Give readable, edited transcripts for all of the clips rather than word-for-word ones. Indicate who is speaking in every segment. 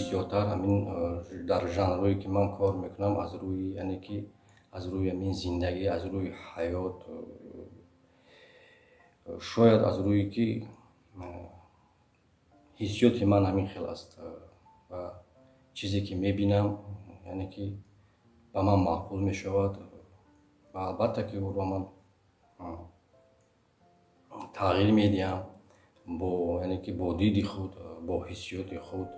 Speaker 1: Бисёртар ҳамин дар жанрҳое ки ман кор мекунам, аз рӯи, яъне ки аз рӯи ҳамин зиндагӣ, аз рӯи ҳаёт, шояд аз рӯи ки ҳиссиёти ман ҳамин хел аст ва чизе ки мебинам, яъне ки ба ман маъқул мешавад ва албатта ки ӯро ман тағйир медиҳам бо, яъне ки бо диди худ, бо ҳиссиёти худ.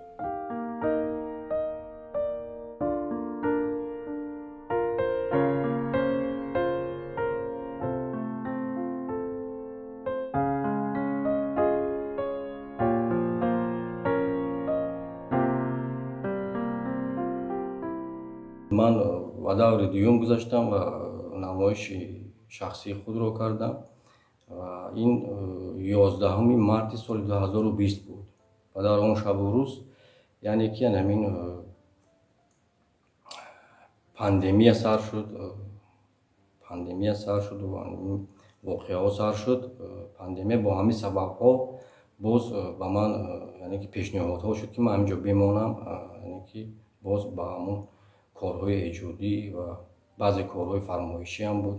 Speaker 1: Ман ба даври дуюм гузаштам ва намоиши шахсии худро кардам ва ин 11 марти соли 2020 буд ва дар он шабу рӯз, яъне ки ҳамин пандемия сар шуд, пандемия сар шуд ва воқеаҳо сар шуд. Пандемия бо ҳамин сабабҳо боз ба ман, яъне ки пешниҳодҳо шуд, ки ман ҳаминҷо бимонам, яъне ки боз ба ҳамон корҳои эҷодӣ ва баъзе корҳои фармоишӣ ҳам буд.